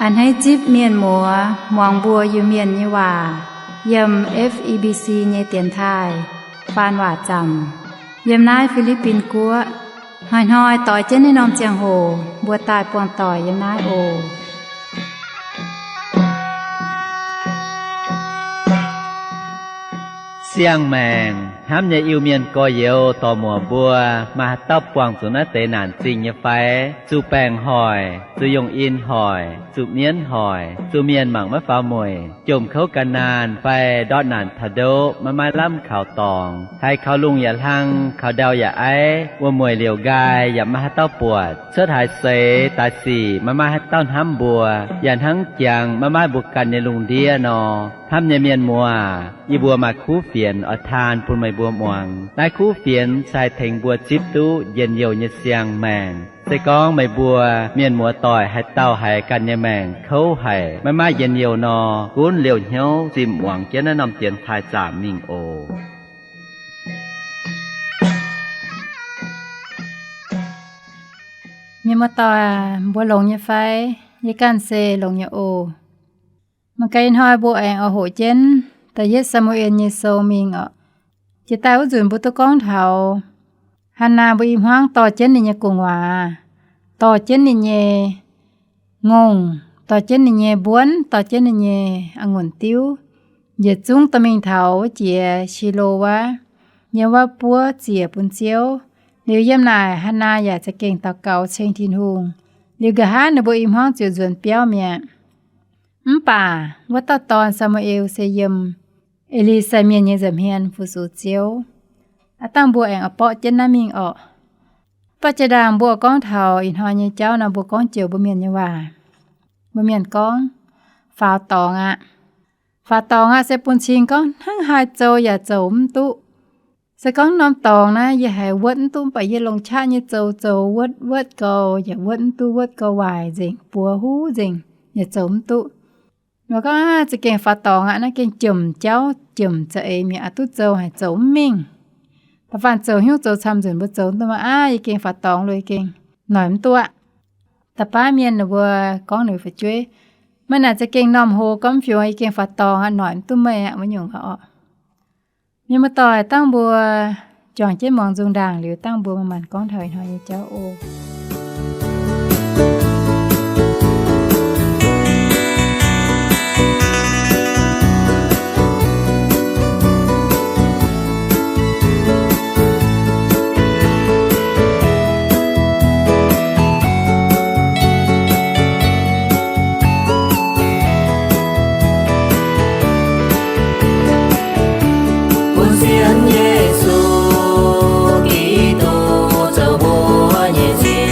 A'hneiv zipv mienh muoz muangx mbuo Iu-Mienh nyei waac yiem F E B C nyei dienx taaih faan waac zaamc yiem naaiv Fi^li^bin Guoqv. Hnoi-hnoi doix jienv naaiv norm ziangh hoc mbuo daaih buangh doic yiem naaiv oc. Siang-maengc hnamv nyei Iu-Mienh gorx-youz dorc-muoc mbuo, maaih haaix dauh buangh zuqc naaiv deix naanc zingh nyei fai? Zuqc baengc hoic, zuqc yongh in hoic, zuqc mienv hoic, zuqc mienh mangc maiv faaux mueic, jomc kouv gan naanh fai ndortv naanc taux ndoqv maiv maaih lamh kaux dorngx, haiz kaux lungh yaac hlang, kaux ndau yaac aiv, wuom-mueic liouc nqaai yaac maiv maaih haaix dauh buatc, cuotv haaix seix daaih sic maiv maaih haaix dauh hnamv mbuo, yaac hnangv jangx maiv maaih mbuo ganh nyei lungh ndiev nor. Hnamv nyei mienh muoz, yie mbuo maaih kuv fienx oix taan bun meih mbuo muangx. Naaiv kuv fienx se haih tengx mbuo zipv duqv njien-youh nyei siang-maengc. Se gorngv meih mbuo mienh muoz doic haaix dauh haiz ganh nyei maengc kouv haic, maiv maaih njien-youh nor, gunv liouh hnyouv zimh muangx jienv naaiv norm dienx taaih zaamc mingh oc. Mienh muoz doic, mbuo longx nyei fai? Yie ganh se longx nyei oc. Mangc gaax ih hnoi mbuo aengx oix hoqc jienv da'yietv Saa^mu^en nyei sou mingh oc. Jiex daaih wuov nzunc mbuo duqv gorngv taux Hannaa mbuo i hmuangv dorh jienv ninh nyei gu'nguaaz, dorh jienv ninh nyei ngongh, dorh jienv ninh nyei mbuonv, dorh jienv ninh nyei a'ngunc diuv, yietc zungv dorh mingh taux wuov jiex Silo wuov, yiem wuov buov ziec bun Ziouv. Liuz yiem naaic Hannaa yaac za'gengh daux gaux ceng Tin-Hungh. Liuz nqa'haav ninh mbuo i hmuangv ziouc nzuonx biauv mi'aqv. Mv baac wuov dauh dorn, Saa^mu^eel, se yiem E^li^sai Mienh nyei nza'hmien fu-sux Ziouv. Aav dangh mbuo aengx oix borqv jienv naaiv mingh orqc. Mv baac jiex ndaangc mbuo gorngv taux ih hnoi nyei jauv nor, mbuo gorngv joux mbuo Mienh nyei waac. Mbuo Mienh gorngv, faaux dorngx aqv. Faaux dorngx aqv se bun cing gorngv hnangv haaix zoux yaac zoux mv duqv. Se gorngv norm dorngx naaiv yie haiz wuotv mv duqv, mv baac yie longc qaqv nyei zoux zoux wuotv wuotv gau, yaac wuotv mv duqv, wuotv gau waaic nzengc, buoz huv nzengc, yaac zoux mv duqv. Mbuo gorngv, za'gengh faaux dorngx aqv, naaiv gengh jomc jauv, jomc za'eix mi'aqv, duqv zoux haic zoux mv mingh. Da'faanh zoux hnyouv zoux camv nzunc mbuo zoux mv duqv, maiv aqv, yie gengh faaux dorngx loh, yie gengh noic mv duqv aqv. Da'baav mienh ninh mbuo gorngv ninh fu'jueiv, meih naaic za'gengh normh hlo gormx fiou, yie gengh faaux dorngx aqv, noic mv duqv meih aqv, wuov nyungc oc. Mienh muoz-doic, dangh mbuo juangc jienv muangx nzung ndaangc liuz, dangh mbuo manc-manc gorngv taux ih hnoi nyei jauv oc. Bun sienx Yesu Giduc zoux mbuo nyei Ziouv.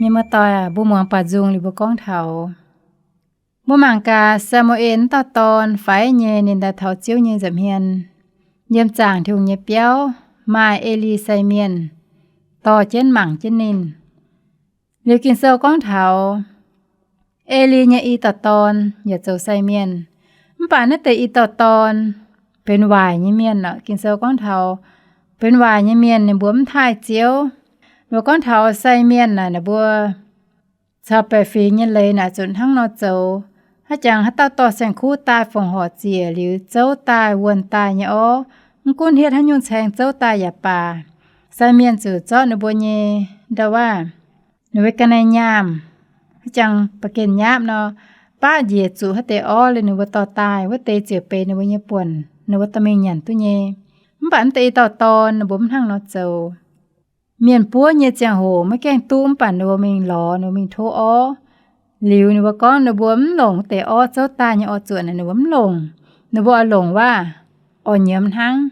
Mienh muoz-doic, mbuo muangx baac nzung liuz mbuo gorngv taux, mbuo mangc gaax Saa^mu^en wuov dauh dorn faix nyei, ninh daaih taux Ziouv nyei nza'hmien, yiem zaangc Tin-Hungh nyei biauv maaih Eli sai mienh dorh jienv mangc jienv ninh. Liuz Ging-Sou gorngv taux Eli nyei i dauh dorn yaac zoux sai mienh. Mv baac naaiv deix i dauh dorn benx waaic nyei mienh oc. Ging-Sou gorngv taux benx waaic nyei mienh ninh mbuo mv taaih Ziouv. Ninh mbuo gorngv taux sai mienh naaic ninh mbuo caux baeqc fingx nyei leiz naaic zuqc hnangv nor zoux. Haaix jangx haaix dauh dorh saeng-kuv daaih fongc horc ziec liuz zouv daaih wuonh daaih nyei orv, mv gunv hietv haaix nyungc caeng zouv daaih yaac baac, sai mienh zuqc zorqv ninh mbuo nyei ndau-waav, ninh mbuo ga'naaiv nyaamh, haaix jangx ba'gen nyaapv nor, baqv njiec zuqc haaix deix orv liuz ninh mbuo dorh daaih, wuov deix ziouc benx ninh mbuo nyei buonc, ninh mbuo dorh mingh nyanc duqv nyei. Mv baac mv deix i dauh dorn ninh mbuo mv hnangv nor zoux. Mienh buov nyei ziangh hoc maiv gaengh duqv, mv baac ninh mbuo mingh lorz, ninh mbuo mingh tov orv. Liuz ninh mbuo gorngv ninh mbuo mv longc wuov deix orv zouv daaih nyei orv zuqc naaic ninh mbuo mv longc. Ninh mbuo oix longc waav orv nyiemz hnangv.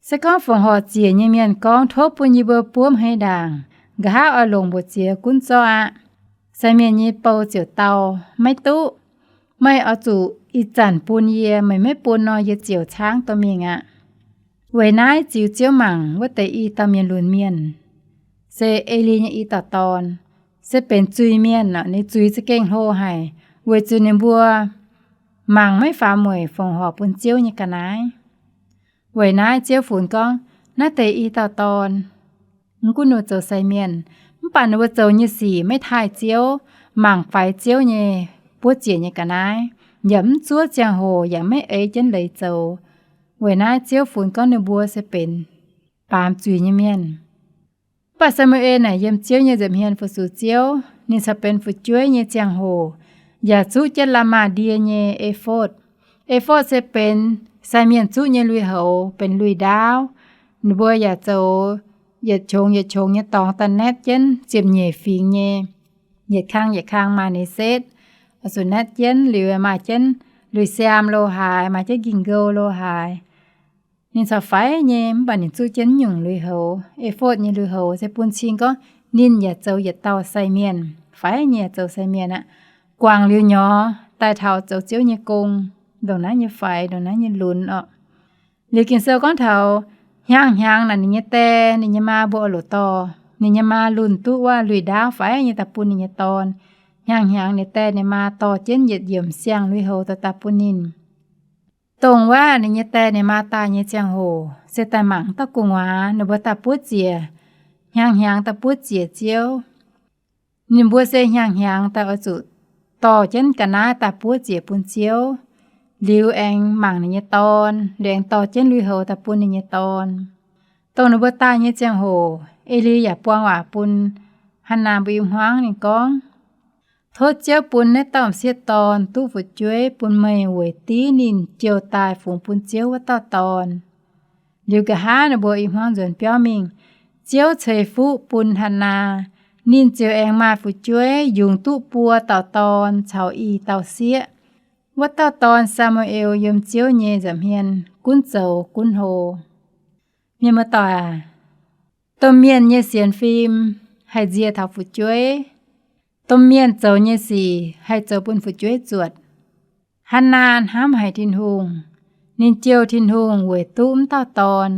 Se gorngv fongc horc ziec nyei mienh gorngv, tov bun yie mbuo buov hmei ndaangc, nqa'haav oix longc mbu'ziex gunv zorqv aqv. Sai mienh nyei bou ziouc dau, maiv duqv. Meih oix zuqc ih zanc bun yie, meih maiv bun nor yie ziouc caangv dorh mingh aqv. Weic naaiv ziux Ziouv mangc wuov deix i dauh mienh lunx mienh, se Eli nyei i dauh dorn, se benx zuiz-mienh oc. Ninh zuiz za'gengh hlo haic, weic zuqc ninh mbuo mangc maiv faaux mueic fongc horc bun Ziouv nyei ga'naaiv. Weic naaiv Ziouv funx gorngv naaiv deix i dauh dorn, mv gunv ninh mbuo zoux sai mienh, mv baac ninh mbuo zoux nyei sic maiv taaih Ziouv, mangc faix Ziouv nyei buov ziec nyei ga'naaiv, yaac mv zuov ziangh hoc yaac maiv eix jienv leiz zoux. Weic naaiv Ziouv funx gorngv ninh mbuo se benx baamz zuiz nyei mienh. Mv baac Saa^mu^en naaic yiem Ziouv nyei nza'hmien fu-sux Ziouv, ninh caux benx fu'jueiv nyei ziangh hoc, yaac zuqv jienv la'maah ndie nyei efotv. Efotv se benx sai mienh zuqv nyei lui-houx, benx lui-ndaauv. Ninh mbuo yaac zoux yietc qongx yietc qongx nyei dorngx daaih naetv jienv ziepc nyeic fingx nyei, yietc kang yietc kang maaih ninh setv, oix zuqc naetv jienv. Liuz maaih jienv lui-siaam lo haaix, maaih jienv nqingh nkou lo haaix. Ninh caux faix nyei, mv baac ninh zuqv jienv nyungc lui-houx. Efotv nyei lui-houx se bun cing gorngv ninh yaac zoux yietc dauh sai mienh, faix nyei yaac zoux sai mienh aqv. Guangc liuz nyorx daaih taux zoux Ziouv nyei gong, ndongc naaiv nyei faix, ndongc naaiv nyei lunx oc. Liuz Ging-Sou gorngv taux hnyangx-hnyangx naaic ninh nyei die ninh nyei maa mbuo oix loc dorh ninh nyei maa lunh duqv wuov lui-ndaauv faix nyei daaih bun ninh nyei dorn. Hnyangx-hnyangx ninh die ninh maa dorh jienv yietc yiemc siang lui-houx dorh daaih bun ninh. Dongh wuov ninh nyei die ninh maa daaih nyei ziangh hoc se daaih mangc dauh gu'nguaaz ninh mbuo daaih buov ziec, hnyangx-hnyangx daaih buov ziec Ziouv. Ninh mbuo se hnyangx-hnyangx daaih oix zuqc dorh jienv ga'naaiv daaih buov ziec bun Ziouv. Liuz aengx mangc ninh nyei dorn, liuz aengx dorh jienv lui-houx daaih bun ninh nyei dorn. Dongh ninh mbuo daaih nyei ziangh hoc, Eli yaac buang waac bun Hannaa mbuo i hmuangv. Ninh gorngv, tov Ziouv bun naaiv dauh m'sieqv dorn duqv fu'jueiv bun meih weic div ninh jiou daaih fungx bun Ziouv wuov dauh dorn. Liuz nqa'haav ninh mbuo i hmuangv nzuonx biauv mingh, Ziouv ceix fuqv bun Hannaa, ninh ziouc aengx maaih fu'jueiv, yungz duqv buo dauh dorn caux i dauh sieqv. Wuov dauh dorn, Saa^mu^el, yiem Ziouv nyei nza'hmien gunv zoux gunv hlo. Mienh muoz-doic aac, domh mienh nyei sienx fim haih nzie taux fu'jueiv. Domh mienh zoux nyei sic haih zoux bun fu'jueiv zuotc. Hannaa hnamv haic Tin-Hungh. Ninh jiou Tin-Hungh weic duqv m'dauh dorn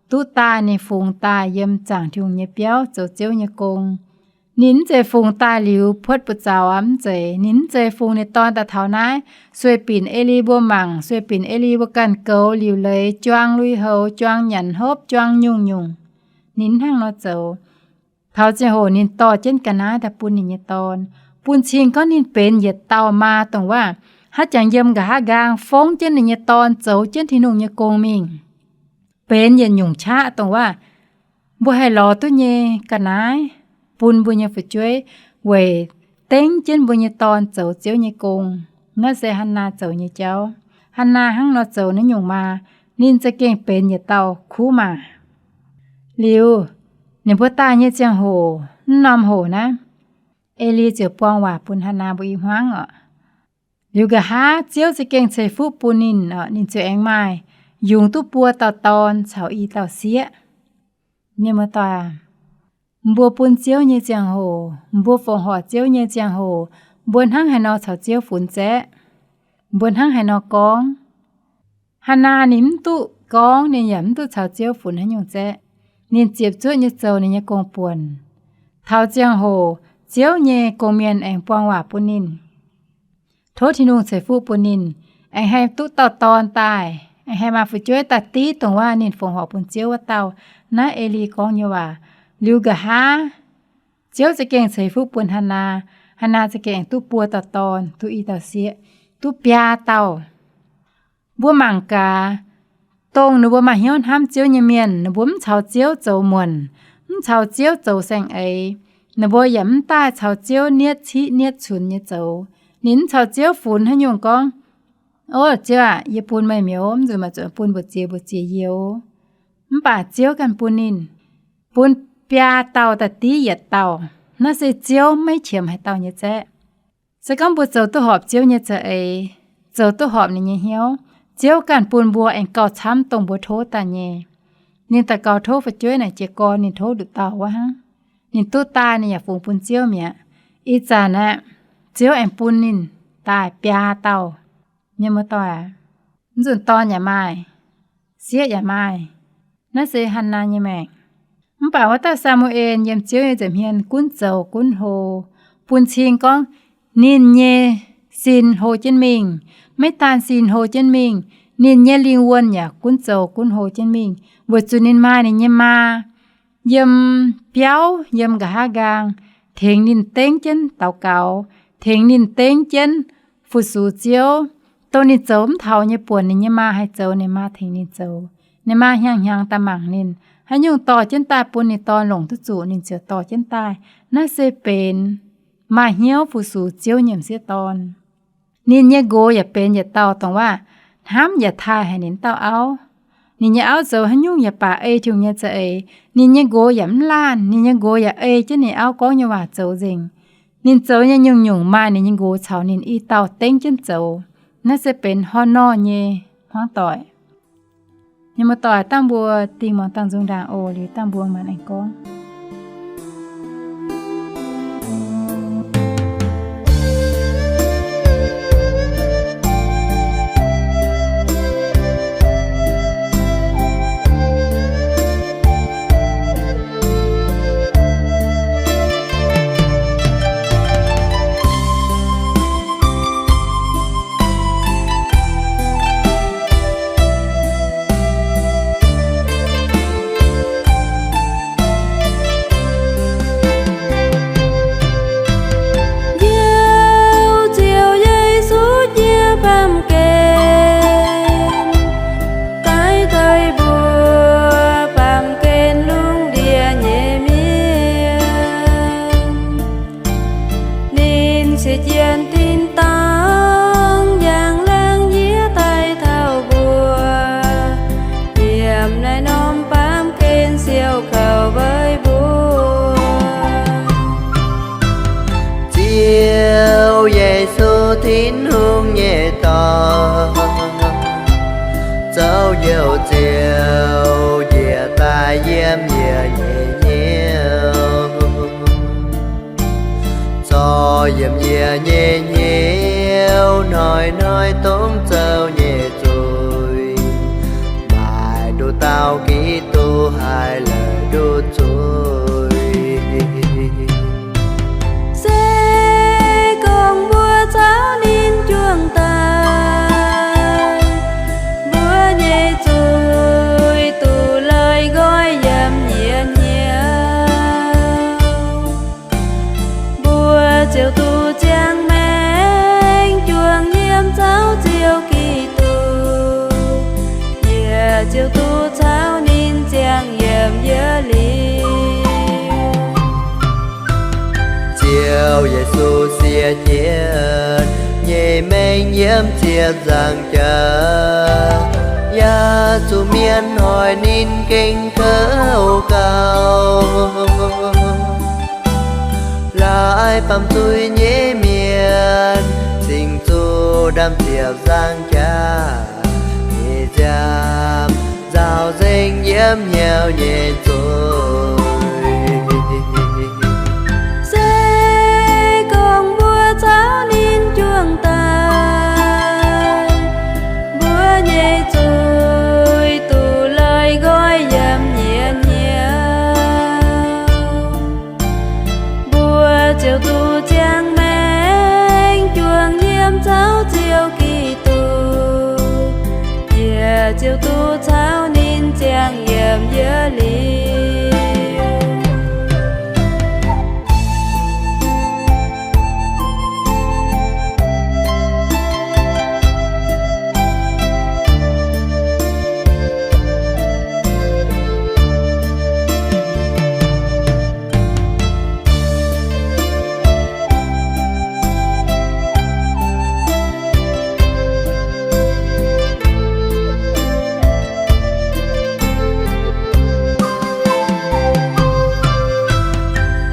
duqv daaih ninh fungx daaih yiem zaangc Tin-Hungh nyei biauv zoux Ziouv nyei gong. Ninh mv zeiz fungx daaih liuz puotv buoz-zaux aqv, mv zeiz. Ninh mv zeiz fungx ninh dorn daaih taux naaiv, sueih binc Eli mbuo mangc, sueih binc Eli mbuo ganh goux liuc leiz, juang lui-houx, juang nyanc hopv, juang nyungc-nyungc. Ninh mv hnangv nor zoux. Taux ziangh hoc ninh dorh jienv ga'naaiv daaih bun ninh nyei dorn, bun cing gorngv ninh benx yietc dauh maa dongh waac haaix jangx yiem nqa'haav nqaang fongv jienv ninh nyei dorn zoux jienv Tin-Hungh nyei gong mingh. Benx yietc nyungc qaqv dongh waac mbuo haih lorz duqv nyei ga'naaiv bun mbuo nyei fu'jueiv weic dengv jienv mbuo nyei dorn zoux Ziouv nyei gong. Naaiv se Hannaa zoux nyei jauv. Hannaa hnangv nor zoux naaiv nyungc maa, ninh za'gengh benx yietc dauh kuv maa. Liuz, ninh mbuo daaih nyei ziangh hoc, mv norm hoc naaiv, Eli ziouc buang waac bun Hannaa mbuo i hmuangv oc. Liuz nqa'haav Ziouv za'gengh ceix fuqv bun ninh oc, ninh ziouc aengx maaih yungz duqv buo dauh dorn caux i dauh sieqv. Mienh muoz-doic aac, Mbuo bun Ziouv nyei ziangh hoc, mbuo fongc horc Ziouv nyei ziangh hoc, mbuo hnangv haaix nor caux Ziouv funx zaeqv? Mbuo hnangv haaix nor gorngv? Hannaa ninh mv duqv gorngv, ninh yaac mv duqv caux Ziouv funx haaix nyungc zaeqv. Ninh ziepc zuoqv nyei zoux ninh nyei gong-buonc. Taux ziangh hoc Ziouv nyei gong-mienh aengx buang waac bun ninh. Tov Tin-Hungh ceix fuqv bun ninh, aengx haih duqv dauh dorn daaih, aengx haih maaih fu'jueiv daaih div dongh waac ninh fongc horc bun Ziouv wuov dauh. Naaiv Eli gorngv nyei waac. Liuz nqa'haav Ziouv za'gengh ceix fuqv bun Hannaa. Hannaa za'gengh duqv buo dauh dorn, duqv i dauh sieqv, duqv biaa dauh. Mbuo mangc gaax, dongh ninh mbuo maaih hnyouv hnamv Ziouv nyei mienh, ninh mbuo mv caux Ziouv zoux muonc, mv caux Ziouv zoux saeng-eix. Ninh mbuo yaac mv daaih caux Ziouv nietv ciqv nietv cunx nyei zoux. Ninh mv caux Ziouv funx haaix nyungc gorngv, Ov, Ziouv aac, yie bun meih mi'aqv, mv nzunc maaih zuqc bun mbu'ziex mbu'ziex youz. Mv baac Ziouv ganh bun ninh, bun biaa dauh daaih div yietc dauh. Naaiv se Ziouv maiv qiemx haaix dauh nyei zaeqv. Se gorngv mbuo zoux duqv horpc Ziouv nyei za'eix, zoux duqv horpc ninh nyei hnyouv, Ziouv ganh bun mbuo aengx gauh camv dongh mbuo tov daaih nyei. Ninh daux gaux tov fu'jueiv naaic jiez gorn ninh tov nduqc dauh wuov hnangv. Ninh duqv daaih ninh yaac fungx bun Ziouv mi'aqv. Ih zanc aeqv, Ziouv aengx bun ninh daaih biaa dauh. Mienh muoz-doic aac, mv nzunc dorn yaac maaih, sieqv yaac maaih. Naaiv se Hannaa nyei maengc. Mv baac wuov dauh Saa^mu^en yiem Ziouv nyei nza'hmien gunv zoux gunv hlo, bun cing gorngv ninh nyei sin hlo jienv mingh. Maiv daan sin hlo jienv mingh, ninh nyei lingh wuonh yaac gunv zoux gunv hlo jienv mingh, weic zuqc ninh maaih ninh nyei maa yiem biauv, yiem nqa'haav nqaang, tengx ninh dengv jienv daux gaux, tengx ninh dengv jienv fu-sux Ziouv. Dongh ninh zoux mv taux nyei buonc, ninh nyei maa haih zoux, ninh maa tengx ninh zoux. Ninh maa hnyangx-hnyangx daaih mangc ninh. Haaix nyungc dorh jienv daaih bun ninh dorn longc duqv zuqc, ninh ziouc dorh jienv daaih. Naaiv se benx maaih hnyouv fu-sux Ziouv nyei m'sieqv dorn. Ninh nyei nqox yaac benx yietc dauh dongh waac hnamv yaac taaih haic ninh dauh auv. Ninh nyei auv zoux haaix nyungc yaac baac ei Tin-Hungh nyei za'eix. Ninh nyei nqox yaac mv laanh, ninh nyei nqox yaac ei jienv ninh auv gorngv nyei waac zoux nzengc. Ninh zoux nyei nyungc-nyungc maaih ninh nyei nqox caux ninh i dauh dengv jienv zoux. Naaiv se benx horh norh nyei hmuangv doic. Mienh muoz-doic, dangh mbuo dingh muangx dangh nzung ndaangc oc. Liuz dangh mbuo maanc aengx gorngv. Njoux Ziouv Yesu nyei baamh gen, daaih doix mbuo baamh gen lungh ndiev nyei mienh. Ninh siex jienv tin-dorngh njang laangh yie daaih taux mbuo, yiem naaiv norm baamh gen siou kaux weic mbuo. Ziouv Yesu, Tin-Hungh nyei Dorn, zoux Njoux Ziouv njiec daaih yiem yie nyei hnyouv, zorc yiem yie nyei hnyouv hnoi-hnoi dongh zoux nyei zuiz, maaic nduqc dauh Giduc haih la'duqv zuiz. Se gorngv mbuo caux ninh juangc daaih, mbuo nyei zuiz duqv lorz nqoi yiem yie hnyouv. Mbuo ziouc duqv ziangh maengc juangc yiem zaux Ziouv Giduc, yie ziouc duqv caux ninh ziangh yiem yie liuz. Ziouv Yesu siex jienv nyei maengc yiem ziepc nzaangc jaax, yaac zuqc mienh hoic ninh gengh kouv gauh. Laaix baamh zuiz nyei mienh cingx zuqc ndaamv-ziepc nzaangc jaax nyei nziaamv nzaaux nzengc yiem hnyouv nyei zuiz. Ziouv duqv ziangh maengc juangc yiem caux Ziouv Giduc, yie ziouc duqv caux ninh ziangh yiem yie liuz.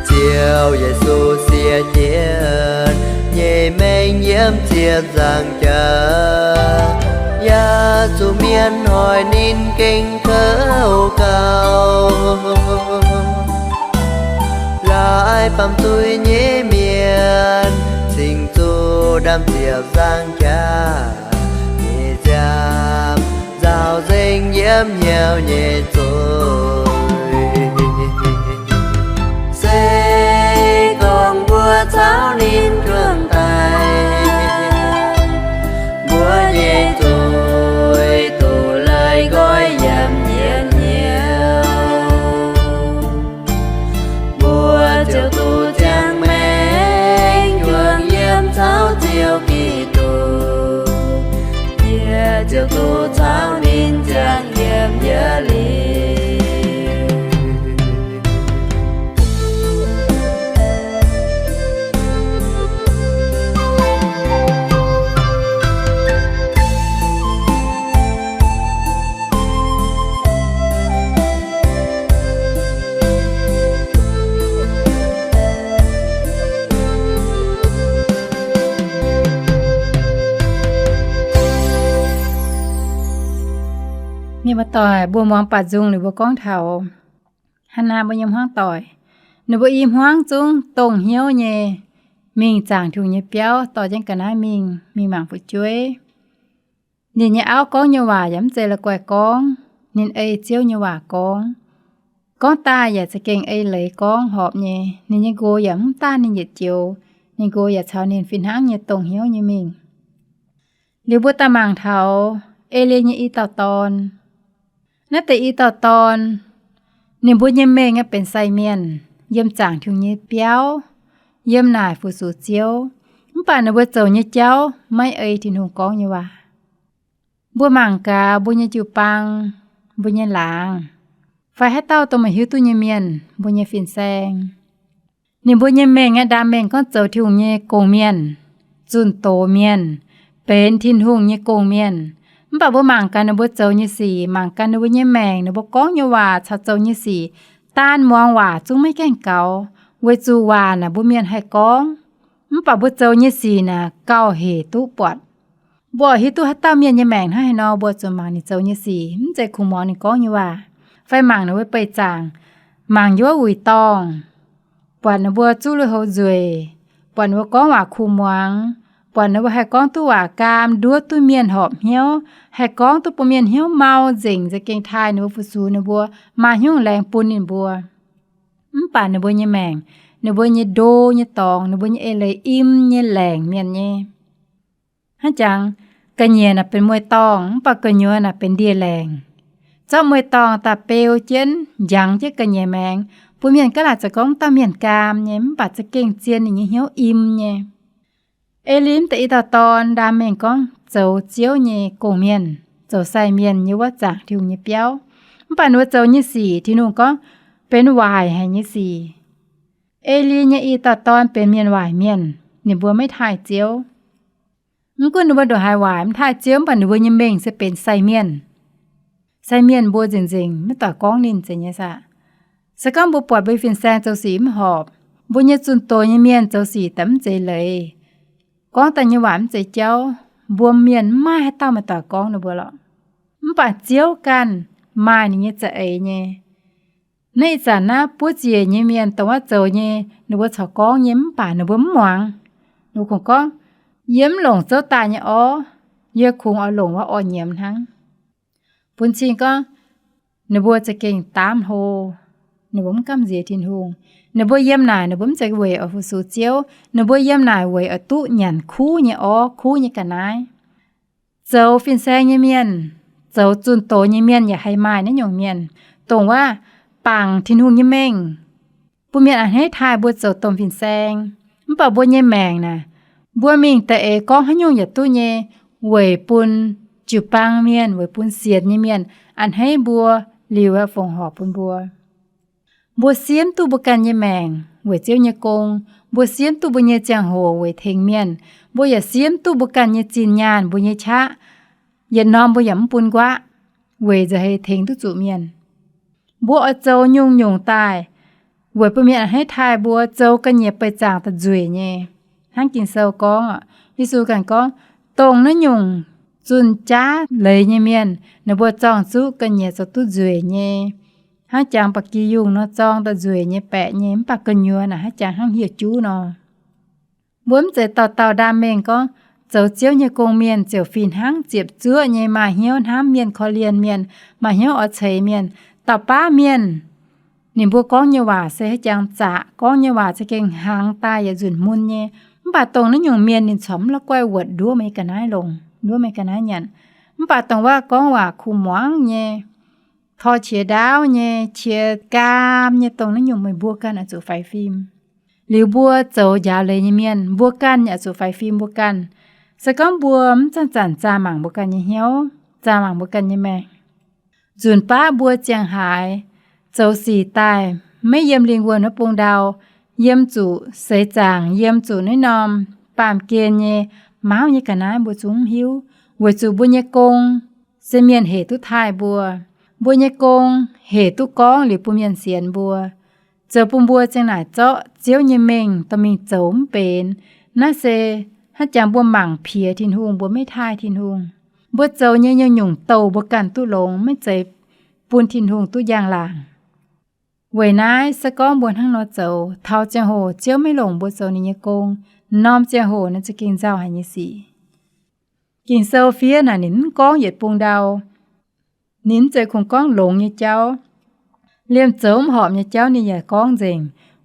Ziouv Yesu siev jienv nyei maengc yiem ziepc nzaangc jaax, yaac zuqc mienh hoic ninh gengh kouv gauh. Laaix baamh zuiz nyei mienh cingx zuqc ndaamv-ziepc nzaangc jaax nyei nziaamv nzaaux nzengc yiem hnyouv nyei zuiz. Se gorngv mbuo caux ninh juangc daaih, mbuo nyei zuiz duqv leih nqoi yiem yie hnyouv, mbuo ziouc duqv ziangh maengc juangc yiem caux Ziouv Giduc, yie ziouc duqv caux ninh ziangh yiem yie liuz. Mienh muoz-doic, mbuo muangx baac nzung liuz mbuo gorngv taux Hannaa mbuo nyei hmuangv doic. Ninh mbuo i hmuangv zungv dongh hnyouv nyei mingh zaangc Tin-Hungh nyei biauv, dorh jienv ga'naaiv mingh, mingh mangc fu'jueiv. Ninh nyei auv gorngv nyei waac yaac mv zeiz la'guaih gorngv. Ninh ei Ziouv nyei waac gorngv. Gorngv daaih yaac za'gengh ei leiz gorngv horpc nyei. Ninh nyei nqox yaac mv daaih ninh yietc joux. Ninh nqox yaac caux ninh fih hnangv nyei dongh hnyouv nyei mingh. Liuz mbuo daaih mangc taux Elie nyei i dauh dorn. Naaiv deix i dauh dorn, ninh mbuo nyei mengh aeqv, benx sai mienh, yiem zaangc Tin-Hungh nyei biauv, yiem naaic fu-sux Ziouv. Mv baac ninh mbuo zoux nyei jauv maiv ei Tin-Hungh gorngv nyei waac. Mbuo mangc gaax mbuo nyei jiu-baang, mbuo nyei laangz, fai haaix dauh dongh meih hiuv duqv nyei mienh, mbuo nyei fin-saeng, ninh mbuo nyei mengh aeqv, ndaam mengh gorngv zoux Tin-Hungh nyei gong-mienh, zunh doz mienh, benx Tin-Hungh nyei gong-mienh. Mv baac mbuo mangc gaax ninh mbuo zoux nyei sic, mangc gaax ninh mbuo nyei maengc, ninh mbuo gorngv nyei waac caux zoux nyei sic, daan muangx waac zungv maiv gaengh gaux, weic zuqc waac naaic mbuo mienh haih gorngv, mv baac mbuo zoux nyei sic naaic gauh hec duqv buatc. Mbuo hiuv duqv haaix dauh mienh nyei maengc hnangv haaix nor, mbuo zuqc mangc ninh zoux nyei sic, mv zeiz kungx muangx ninh gorngv nyei waac, fai mangc ninh mbuo beih zaangc, mangc yiem wuov wuic dorngh, buatc ninh mbuo zuqv lui houx nzueic, buatc ninh mbuo gorngv waac kuh muangx, buatc ninh mbuo haih gorngv duqv waac gaam, nduov duqv mienh horpc hnyouv, haih gorngv duqv bun mienh hnyouv mau nzengc, za'gengh taaih ninh mbuo fu-sux ninh mbuo, maaih hnyouv laengz bun ninh mbuo. Mv baac ninh mbuo nyei maengc, ninh mbuo nyei ndo nyei dorngx, ninh mbuo nyei eix leiz im nyei laengc mienh nyei. Hnangv jangx, ga'nyiec naaic benx mueiz-dorngh, mv baac gu'nyuoz naaic benx ndie-laengc. Zorqv mueiz-dorngh daaih beu jienv, njangx jienv ga'nyiec maengx, bun mienh gaav laaic zoux gorngv dauh mienh gaam nyei, mv baac za'gengh zien ninh nyei hnyouv im nyei. Elie deix i dauh dorn ndaam mengh gorngv zoux Ziouv nyei gong-mienh, zoux sai mienh yiem wuov zaangc Tin-Hungh nyei biauv. Mv baac ninh mbuo zoux nyei sic Tin-Hungh gorngv benx waaic haic nyei sic. Elie nyei i dauh dorn benx mienh waaic mienh, ninh mbuo maiv taaih Ziouv. Mv gunv ninh mbuo ndongc haaix waaic mv taaih Ziouv, mv baac ninh mbuo nyei mengh se benx sai mienh. Sai mienh mbuo nzengc-nzengc maiv doic gorngv ninh zeiz nyei saah. Se gorngv mbuo buatc mbuo fin-saeng zoux sic mv horpc, mbuo nyei zunh doz nyei mienh zoux sic daaih mv zeiz leiz, gorngv daaih nyei waac mv zeiz jauv, mbuo mienh mv maaih haaix dauh maaih doic gorngv ninh mbuo lorqc. Mv baac Ziouv ganh maaih ninh nyei za'eix nyei. Naaiv ih zanc naaiv buov ziec nyei mienh dongh wuov zoux nyei, ninh mbuo corc gorngv nyei mv baac ninh mbuo mv muangx. Ninh mbuo kungx gorngv, yie mv longc zouv daaih nyei orv, yie kungx oix longc wuov orv nyiemz hnangv. Bun cing gorngv, ninh mbuo za'gengh daamv hlo, ninh mbuo mv gamh nziex Tin-Hungh. Ninh mbuo yiem naaic ninh mbuo mv zeiz weic oix fu-sux Ziouv. Ninh mbuo yiem naaic weic oix duqv nyanc kuv nyei orv, kuv nyei ga'naaiv. Zoux fin-saeng nyei mienh, zoux zunh doz nyei mienh yaac haih maaih naaiv nyungc mienh, dongh wuov bangc Tin-Hungh nyei mengh, bun mienh a'hneiv taaih mbuo zoux domh fin-saeng. Mv baac mbuo nyei maengc naaic, mbuo mingh da'eix gorngv haaix nyungc yaac duqv nyei, weic bun jiu-baang mienh, weic bun sienx nyei mienh a'hneiv mbuo liuz fongc horc bun mbuo. Mbuo siemv duqv mbuo ganh nyei maengc weic Ziouv nyei gong. Mbuo siemv duqv mbuo nyei ziangh hoc weic tengx mienh. Mbuo yaac siemv duqv mbuo ganh nyei zinh nyaanh, mbuo nyei qaqv. Yietc norm mbuo yaac mv bun nquaqv, weic nza'heix tengx duqv zuqc mienh. Mbuo oix zoux nyungc-nyungc daaih weic bun mienh a'hneiv taaih mbuo, zoux ga'nyiec beih zaangc daaih nzueic nyei. Hnangv Ging-Sou gorngv, Yesu ganh gorngv, dongh naaiv nyungc zunh jaav leiz nyei mienh, ninh mbuo zorng-zuqv ga'nyiec zoux duqv nzueic nyei, hnangv jangx ba'gi yungh nor zorng daaih nzueic nyei, baeqc nyei, mv baac gu'nyuoz naaic hnangv jangx hnangv hieh juv nor. Mbuo mv zeiz dauh dauh ndaam mengh gorngv zoux Ziouv nyei gong mienh ziouc fih hnangv ziepc zuoqv nyei maaih hnyouv hnamv mienh, korv-lienh mienh, maaih hnyouv oix ceix mienh. Dauh baav mienh, ninh mbuo gorngv nyei waac se hnangv jangx zaqc, gorngv nyei waac za'gengh hnaangx daaih yaac nzunc mun nyei. Mv baac dongh naaiv nyungc mienh ninh corc mv la'guaih wuotc nduov meih ga'naaiv longc, nduov meih ga'naaiv nyanc. Mv baac dongh waac gorngv waac kuh muangx nyei, tor qiex ndaauv nyei, qiex gaam nyei, dongh naaiv nyungc meih mbuo ganh oix zuqc faix fim. Liuz mbuo zoux njaaux leiz nyei mienh, mbuo ganh yaac zuqc faix fim mbuo ganh. Se gorngv mbuo mv zanc-zanc zaah mangc mbuo ganh nyei hnyouv, zaah mangc mbuo ganh nyei maengc, nzunc baav mbuo ziangh haaix zoux sic daaih maiv yiem lingh wuonh wuov bung ndau, yiem zuqc seix zaangc, yiem zuqc naaiv norm baamh gen nyei mauv nyei ga'naaiv mbuo zungv mv hiuv, weic zuqc mbuo nyei gong se mienh hec duqv taaih mbuo. Mbuo nyei gong hec duqv gorngv liuz bun mienh sienx mbuo, zoux bun mbuo ziang naaic zorqv Ziouv nyei mengh dorh mingh zoux mv benx. Naaiv se hnangv jangx mbuo mangc piex Tin-Hungh, mbuo maiv taaih Tin-Hungh. Mbuo zoux nyei nyungc-nyungc douh mbuo ganh duqv longx, maiv zeiz bun Tin-Hungh duqv njang-laangc. Weic naaiv se gorngv mbuo hnangv nor zoux, taux ziangh hoc Ziouv maiv longc mbuo zoux ninh nyei gong, norm ziangh hoc naaiv za'gengh nzauh haic nyei sic. Ging-Sou fiev naaic ninh mv gorngv yietc bung ndau. Ninh mv zeiz kungx gorngv longx nyei jauv. Liemh zoux mv horpc nyei jauv ninh yaac gorngv nzengc,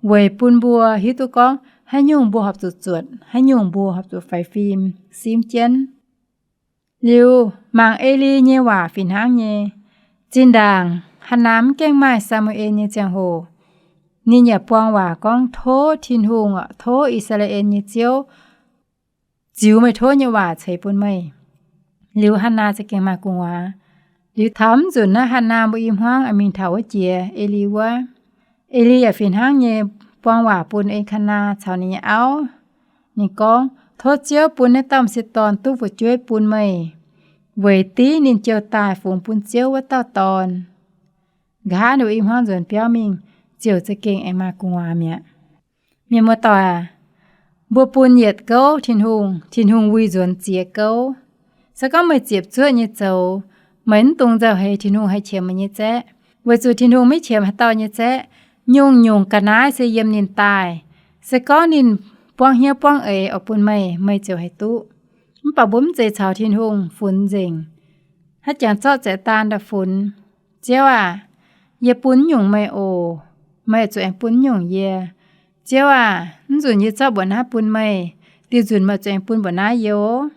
weic bun mbuo hiuv duqv gorngv haaix nyungc mbuo horpc zuqc zuotc, haaix nyungc mbuo horpc zuqc faix fim simv jienv. Liuz mangc Eli nyei waac fih hnangv nyei. Zinh ndaangc Hannaa mv gaengh maaih Saa^mu^en nyei ziangh hoc, ninh yaac buang waac gorngv, tov Tin-Hungh, tov I^saa^laa^en nyei Ziouv ziux meih tov nyei waac ceix bun meih. Liuz Hannaa za'gengh maaih gu'nguaaz. Liuz taux mv nzunc naaiv Hannaa mbuo i hmuangv mingh taux wuov jiex Eli wuov, Eli yaac fih hnangv nyei buang waac bun Elkana caux ninh nyei auv. Ninh gorngv, tov Ziouv bun naaiv dauh m'sieqv dorn duqv fu'jueiv bun meih, weic div ninh jiu daaih fungx bun Ziouv wuov dauh dorn. Nqa'haav ninh mbuo i hmuangv nzuonx biauv mingh, ziouc za'gengh aengx maaih gu'nguaaz mi'aqv. Mienh muoz-doic aac, mbuo bun yietc gouv Tin-Hungh, Tin-Hungh wuih nzuonx ziex gouv. Se gorngv meih ziepc zuoqv nyei zoux, meih mv dungx nzauh heix Tin-Hungh haih qiemx meih nyei zaeqv, weic zuqc Tin-Hungh maiv qiemx haaix dauh nyei zaeqv. Nyungc-nyungc ga'naaiv se yiem ninh daaih. Se gorngv ninh buangv hnyouv buangv eix oix bun meih, meih ziouc haih duqv. Mv baac mbuo mv zeiz caux Tin-Hungh funx nzengc, hnangv jangx zorqv zaeqv daan daaih funx. Ziouv aac, yie bun nyungc meih oc. Meih zuqc aengx bun nyungc yie. Ziouv aac, mv nzunc yie zorqv mbuoqc naaiv bun meih, diuh nzunc meih zuqc aengx bun mbuoqc naaiv yie oc.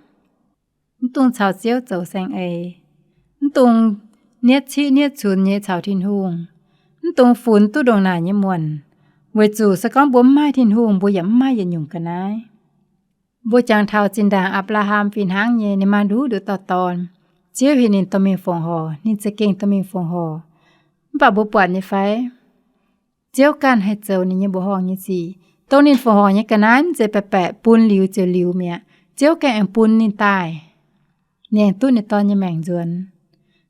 Mv dungx caux Ziouv zoux saeng-eix. Mv dungx nietv ciqv nietv cunx nyei caux Tin-Hungh. Mv dungx funx duqv ndongc naaic nyei muonc, weic zuqc se gorngv mbuo mv maaih Tin-Hungh, mbuo yaac mv maaih yietc nyungc ga'naaiv. Mbuo jangx taux zinh ndaangc Apc^laa^ham fih hnangv nyei, ninh maaih nduqc nduqc dauh dorn. Ziouv heuc ninh dorh mingh fongc horc, ninh za'gengh dorh mingh fongc horc. Mv baac mbuo buatc nyei fai? Ziouv ganh haih zoux ninh nyei mbuoqc horngh nyei sic. Dongh ninh fongc horc nyei ga'naaiv mv zeiz baeqc baeqc bun liuz ziouc liuz mi'aqv. Ziouv ganh aengx bun ninh daaih, ninh aengx duqv ninh dorn nyei maengc nzuonx.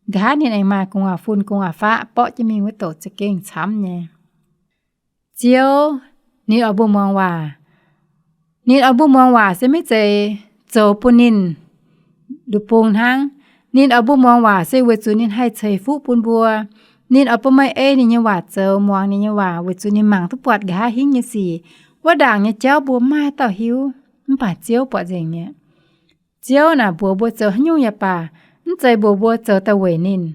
Nqa'haav ninh aengx maaih gu'nguaaz-fun gu'nguaaz-faqv borqv jienv mingh wuov douc za'gengh camv nyei. Ziouv ninh oix mbuo muangx waac. Ninh oix mbuo muangx waac se maiv zeiz zoux bun ninh nduqc bung hnangv. Ninh oix mbuo muangx waac se weic zuqc ninh haih ceix fuqv bun mbuo. Ninh oix bun meih ei ninh nyei waac zoux, muangx ninh nyei waac, weic zuqc ninh mangc duqv buatc nqa'haav hingv nyei sic. Wuov ndaangc nyei jauv mbuo maiv maaih haaix dauh hiuv, mv baac Ziouv buatc nzengc mi'aqv. Ziouv naaic mbuox mbuo zoux haaix nyungc yaac baac, mv zeiz mbuox mbuo zoux daaih weic ninh.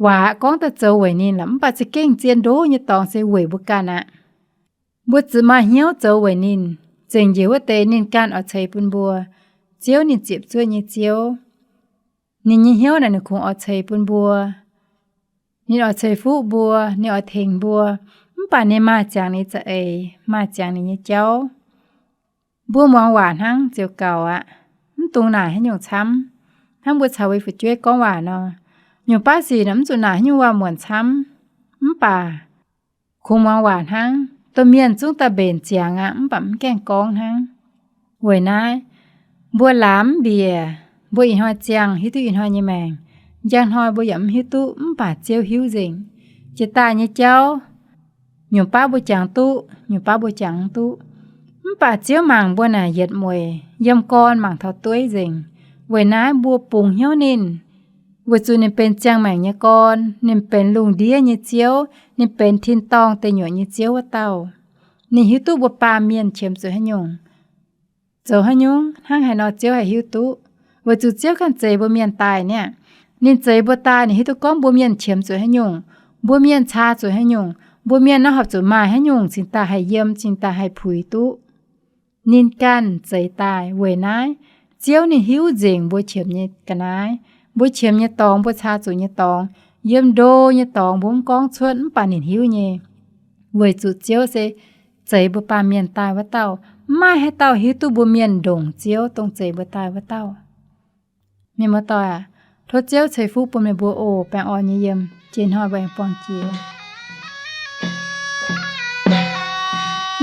Waac gorngv daaih zoux weic ninh lorqc, mv baac za'gengh zien ndoqv nyei dorngx se weic mbuo ganh aqv. Mbuo zuqc maaih hnyouv zoux weic ninh, zengc njiec wuov deix ninh ganh oix ceix bun mbuo. Ziouv ninh ziepc zuoqv nyei Ziouv. Ninh nyei hnyouv naaic ninh kungx oix ceix bun mbuo. Ninh oix ceix fuqv mbuo, ninh oix tengx mbuo. Mv baac ninh maaih ziangx ninh za'eix, maaih ziangx ninh nyei jauv. Mbuo muangx waac hnangv ziouc gaux aqv. Mv dungx naaic haaix nyungc camv. Hnangv mbuo caux weic fu'jueiv gorngv waac nor, nyungc baav sic nor mv zuqc naaic haaix nyungc waac-muonc camv. Mv baac kungx muangx waac hnangv. Domh mienh zungv daaih mbenc ziangx aqv, mv baac mv gaengh gorngv hnangv. Weic naaiv, mbuo laamz mv mbiec, mbuo ih hnoi ziangh hiuv duqv ih hnoi nyei maengc. Njang hnoi mbuo yaac mv hiuv duqv, mv baac Ziouv hiuv nzengc. Jiex daaih nyei jauv, nyungc baav mbuo jangx duqv, nyungc baav mbuo jangx mv duqv. Mv baac Ziouv mangc mbuo naaic yietc mueiz, yiem gorn mangc taux dueiv nzengc. Weic naaiv mbuo bungx hnyouv ninh, weic zuqc ninh benx ziangh maengc nyei gorn, ninh benx lungh ndiev nyei Ziouv, ninh benx tin-dorngh deic nyuoqc nyei Ziouv wuov dauh. Ninh hiuv duqv mbuo baamh mienh qiemx zuqc haaix nyungc, zoux haaix nyungc, hnangv haaix nor Ziouv haih hiuv duqv. Weic zuqc Ziouv ganh zeix mbuo mienh daaih niaa. Ninh zeix mbuo daaih, ninh hiuv duqv gorngv mbuo mienh qiemx zuqc haaix nyungc, mbuo mienh caa zuqc haaix nyungc, mbuo mienh naaiv horpc zuqc maaih haaix nyungc cingx daaih haih yiem, cingx daaih haih puix duqv. Ninh ganh zeix daaih. Weic naaiv, Ziouv ninh hiuv nzengc mbuo qiemx nyei ga'naaiv, mbuo qiemx nyei dorngx, mbuo caa zuqc nyei dorngx, yiem ndo nyei dorngx mbuo mv gorngv cuotv, mv baac ninh hiuv nyei. Weic zuqc Ziouv se zeix mbuo baamh mienh daaih wuov dauh. Mv maaih haaix dauh hiuv duqv mbuo mienh ndongc Ziouv, dongh zeix mbuo daaih wuov dauh. Mienh muoz-doic aac, tov Ziouv ceix fuqv bun meih mbuo oc. Baengh orn nyei yiem, jiex hnoi mbuo aengx buangh jiex.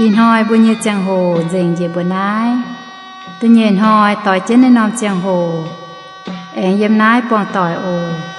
Ih hnoi mbuo nyei ziangh hoc nzengc njiec mbuo naaiv. Da'nyeic hnoi doix jienv naaiv norm ziangh hoc aengx yiem naaiv buangh doic oc.